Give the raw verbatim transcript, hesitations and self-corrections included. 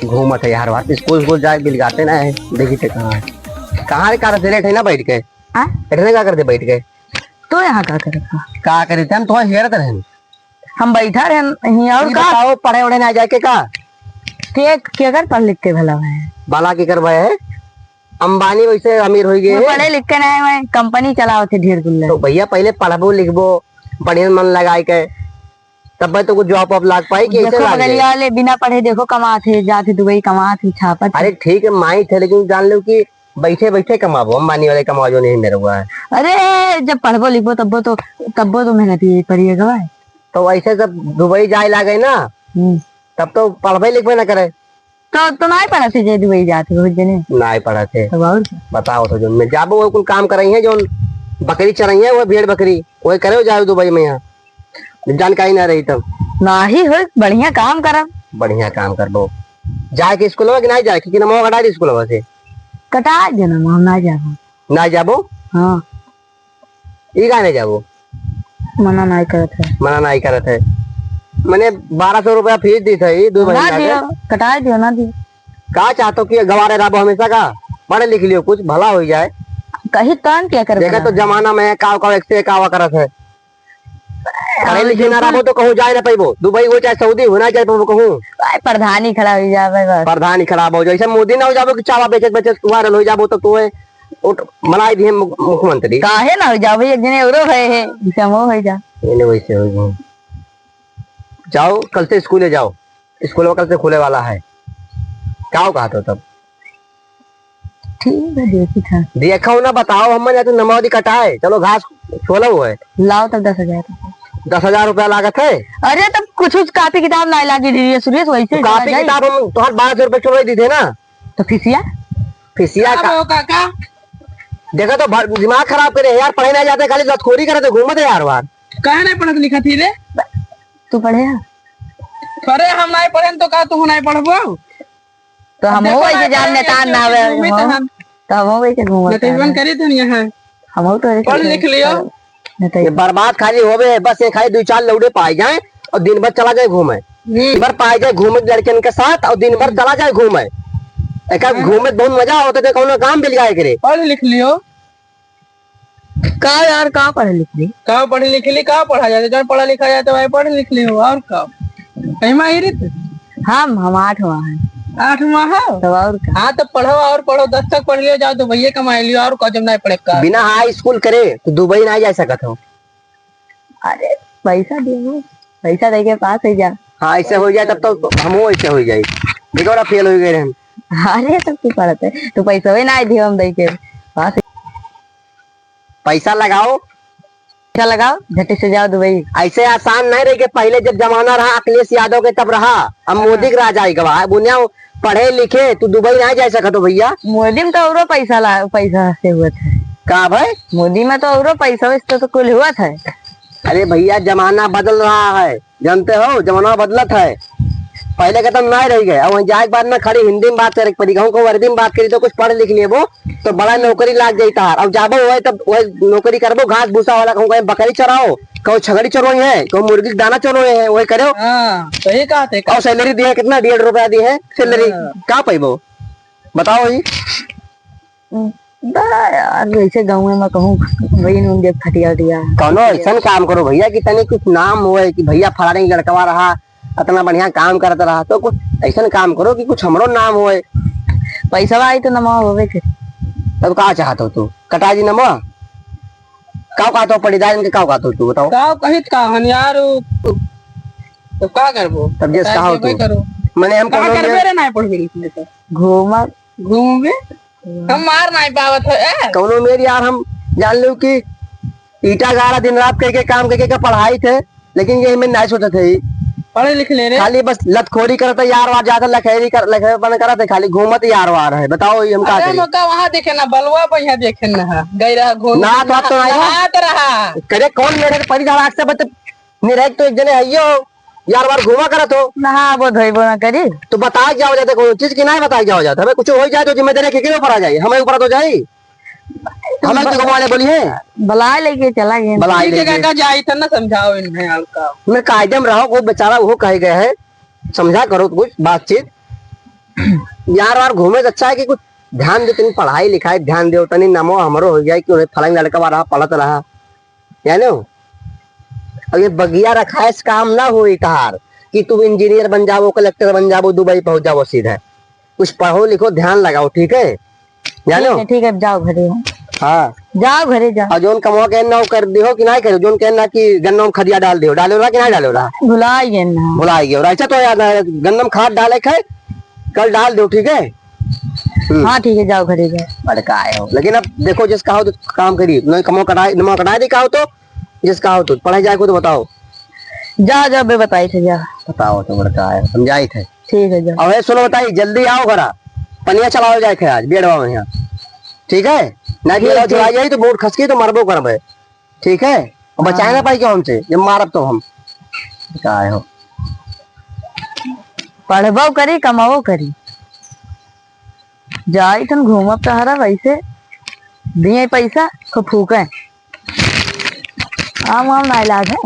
घूमत है यार, बात स्कूल, स्कूल जाए बिलगाते ना है। देखी थे कहाँ है, कहाँ रे, का करते, बैठे ना बैठ के? हाँ? बैठने का करते बैठ के? तो यहाँ का करत था? का करे थे? हम तो हेरत रहन। हम बैठा रहन यहीं, और ई का? बताओ, पढ़े वढ़े ना जाए के का? के, केकर पढ़ लिख के भला है? बाला केकर भय है? अंबानी वैसे अमीर होई गए वो हैं। पढ़े लिख के ना है, वहीं कंपनी चलावत है ढेर गुल्ला। तो भैया, पहिले पढ़बो लिखबो, बढ़िया मन लगाए के, तब भाई तो कुछ जॉब वॉब लाग पाई कि ऐसे देखो, लाग बगलिया जाए? वाले बिना पढ़े देखो कमात है, जात है दुबई कमात है, छापत है। अरे ठीक है, माई थे, लेकिन जान लो कि बैठे बैठे कमाबो, अंबानी वाले कमाओ जो नहीं मेरे हुआ है। अरे जब पढ़बो लिखबो तब्बो तो, तब्बो तो मेहनत ही पड़ी है गवाए। तो ऐसे जब दुबई जाए लागे ना, हम्म। तब तो पढ़बे लिखबे ना करे। तो, तो नाई पढ़त है जे दुबई जात है बहुत जने। नाई पढ़त है। तब और क्या? बताओ तो, जो में जाबो वो कुल काम करई है, जो बकरी चरई है, वो भेड़ बकरी, वो करे जाओ दुबई में यहाँ। जानकारी ना रही तब। नाही हो, बढ़िया काम करब। बढ़िया काम करबो। जाए के स्कूलवा कि नाही जाए के, कि नमवा कटा दे स्कूलवा से? कटा दे ना, हम ना जाबो। ना जाबो? हाँ। ई का नहीं जाबो? मना नहीं करत है। मना नहीं करत है। मने बारह सौ रुपया फीस दी थे, ई दो ना महीना के। दियो, कटा दियो, ना दियो। का चाहतो कि गवारे रहबो हमेशा का? पढ़ लिख लियो, कुछ भला हो जाए। कहीं तन क्या कर देखा भला? तो जमाना में काव काव एक से कावा करत है। पढ़े लिखे ना रहबो तो कहूँ जाए ना पाइबो। दुबई हो चाहे सऊदी हो ना जाए पाइबो कहूँ। भाई प्रधानी खड़ा हो जावे बस। प्रधानी खड़ा हो जाए। ऐसे मोदी ना हो जाबो कि चावा बेचत बेचत कुआरल हो जाबो तो तू है उठ बनाई दिए मु-, मुख्यमंत्री। काहे ना हो जाबो? एक जने औरो है, है, जैसे हम हो, हो जा। ये नहीं वैसे हो जाए। जाओ कल से स्कूले जाओ। स्कूल कल से खुले वाला है। का कहा तो तब? ठीक है, देखी था। देखो ना, बताओ, हम या तो नमौदी कटाए, चलो घास छोला हुआ है। लाओ तब दस हजार। दस हजार रुपया लागत है। अरे, तब कुछ, कुछ कापी किताब ना लागी, ये सुरेश वैसे तो चला कापी जाए। किताब हम तोहर बारह सौ रुपया चुराई दी थे ना। तो फिसिया? फिसिया का का? हो काका? देखो तो भर-, दिमाग खराब करे यार, पढ़े ना जाते, खाली लतखोरी करे तो घूमते यार बार। काहे नहीं पढ़त लिखत ही रे? तू पढ़े है? अरे, हम नहीं पढ़े तो का तू नहीं पढ़बो? तो अब हम देखो हो ना, वैसे जान पढ़े नेता लिखे ना हो, आवे, घूमे हम, तहन। तो हम हो वैसे घूमत नतईबन आवे। करे धनिया है। हम हो तो वैसे पढ़ लिख लियो। नतई- ये बर्बाद खाली होवे है, बस ये खाली दो चार लौड़े पाए जाए और दिन भर चला जाए घूमे। हम्म। दिन भर पाए जाए घूमे लड़कियन के साथ और दिन भर हम्म। चला जाए घूमे। एक हम्म। घूमे बहुत मजा होता है, कौनो काम मिल जाए करे। पढ़ लिख लियो। का यार, का पढ़े लिख ली? का पढ़े लिख ली, का पढ़ा जाए? जब पढ़ा लिखा जाए तो भाई पढ़ लिख ली हो, और का? कहीं माहिर है तू? हम, हम आठ हुआ है। आठ हुआ है? तब और का? हाँ, तो पढ़ो और पढ़ो, दस तक पढ़ लियो जाओ तो भैया कमाई लियो, और का जब नहीं पढ़े का? बिना हाई स्कूल करे तो दुबई नहीं जा सकत हो। अरे, पैसा दे, पैसा दे के पास हो जा। हाँ, ऐसे हो जाए तब तो हम ऐसे हो जाए। देखो, बड़ा फेल हो गए हम। अरे, तब की पढ़त है, तू पैसा भी ना दियो हम दे के पास। पैसा लगाओ। पैसा लगाओ, झटे से जाओ दुबई। ऐसे आसान नहीं रही कि पहले जब जमाना रहा अखिलेश यादव के तब रहा, अब हाँ। मोदी के राज आई गवा। अब उन्हें पढ़े लिखे तू दुबई नहीं जा सकत हो भैया। मोदी में तो औरो पैसा ला, पैसा से हुआ था। का भाई? मोदी में तो औरो पैसा वैसे तो कुल हुआ था। अरे भैया जमाना बदल रहा है। जानते हो, जमाना बदलत है। पहले के तब नाय रह गए, अब वहीं जाए के बाद में खाली हिंदी में बात करे के पड़ी। कहूँ, कहूँ अरबी में बात करी तो कुछ पढ़ लिख लेबो, तो बड़ा नौकरी लाग जाई तार। अब जाबो वही तब वही नौकरी करबो, घास भूसा वाला, कहूँ कहीं बकरी चराओ, कहूँ छगड़ी चरोई है, कहूँ मुर्गी के दाना चरोई है, वही करो। हाँ, सही कहा थे। और सैलरी दिए कितना? डेढ़ रुपया दिए है सैलरी, हाँ। का पैबो बताओ ही? बा यार, जैसे गाँव में कहूँ वही नून देख खटिया उटिया। कौनो ऐसन काम करो भैया कि तनी कुछ नाम होए कि भैया फलाने के लड़कवा रहा, इतना बढ़िया काम करत रहा, तो कुछ ऐसन काम करो कि कुछ हमरो नाम होए। पैसा आई तो नमवा होवे के। तब का चाहत हो तू? कटा दी नमवा? का कहत हो पड़ीदार इनके, का कहत हो तू बताओ? का कहित का हन यार, उ, तो का करबो? तब जैसे कहा हो तू। करो। मने हम का कौनो करबे में रे, ना पढ़बे लिखबे तो। घूमा। घूमबे? हम मार नहीं पावत हो, ए? कौनो मेर यार, हम जान लो कि ईटा गाड़ा दिन रात करके काम करके का पढ़ाई थे, लेकिन ये हमें नहीं सोचत है। पढ़े लिख ले रे। खाली बस लतखोरी करत है, यार वार जात है, लखेरी कर, लखेरपन करत है, खाली घूमत यार वार है। बताओ, ये हम का अरे करी? मौका वहाँ देखे ना, बलुआ पर यहाँ देखे ना है। गई रहा घूम ना, तो आप तो नहीं हो। नहात रहा। करे कौन मेरे परी झाड़ा से बत-, निरहक तो एक जने है यो, यार बार घूमा करत हो। नहाबो धोइबो ना करी। तो बताए जाओ जाते कोनो चीज की नहीं बताए जाओ जाते। हमें कुछ हो जाए तो जिम्मेदारी के, के ऊपर आ जाए? हमें ऊपर तो जाए। हमें तो घुमाने बोली है। बलाए लेके चला गया। बलाए ठीक है लेके। काका, जाई था ना, समझाओ इन्हें और का। मैं कायदे में रहो, वो बेचारा वो कहे गए है। समझा करो कुछ बातचीत। यार वार घूमे से अच्छा है कि कुछ ध्यान दे, तनी पढ़ाई लिखाई ध्यान दे, तनी नमो हमरो हो जाए कि उन्हें फलांग लड़का रहा, पढ़त रहा, जाने हो? अब ये बगिया रखाए से काम ना होई तहार कि तू इंजीनियर बन जाबो, कलेक्टर बन जाबो, दुबई पहुंच जाबो सीधे। कुछ पढ़ो लिखो, ध्यान लगाओ, ठीक है? जानो? ठीक है, ठीक है, जाओ घरे। हाँ। जाओ घरे, जाओ। और जोन कमवा के ना कर दियो कि नहीं करो, जोन के ना कि गन्नों में खदिया डाल दियो, डालो रहा कि नहीं डालो रहा? भुलाई गए ना। भुलाई गए। और ऐसा तो याद आया, गन्नों में खाद डाले के है, कल डाल दो, ठीक है? हम्म। हाँ, ठीक है, जाओ घरे जाओ। अरे का है हो? लेकिन अब देखो, जिस कहा हो तो काम करी, नहीं कमवा कटाए, नमवा कटाए दी कहा हो तो, जिस कहा हो तो, पढ़ाई जाए को तो बताओ। जा, जा, बे बताई थे, जा। बताओ तो बड़का है, हम जाई थे। ठीक है, जा। अबे सुनो बताई, जल्दी आओ घरा, पनिया चलाओ जाए थे आज, बेड़वा में यहाँ, ठीक है? ना कि ठीक, बेड़वा ठीक। चला जाई तो बोर्ड खसकी तो मरबो करबे, ठीक है? और बचाए ना हाँ। पाई क्यों हमसे, ये मारब तो हम। का है हो? पढ़बो करी, कमाबो करी। जाई तन घूमब टहरब ऐसे, दिए पैसा, खूब फूके। आम वाम ना इलाज है।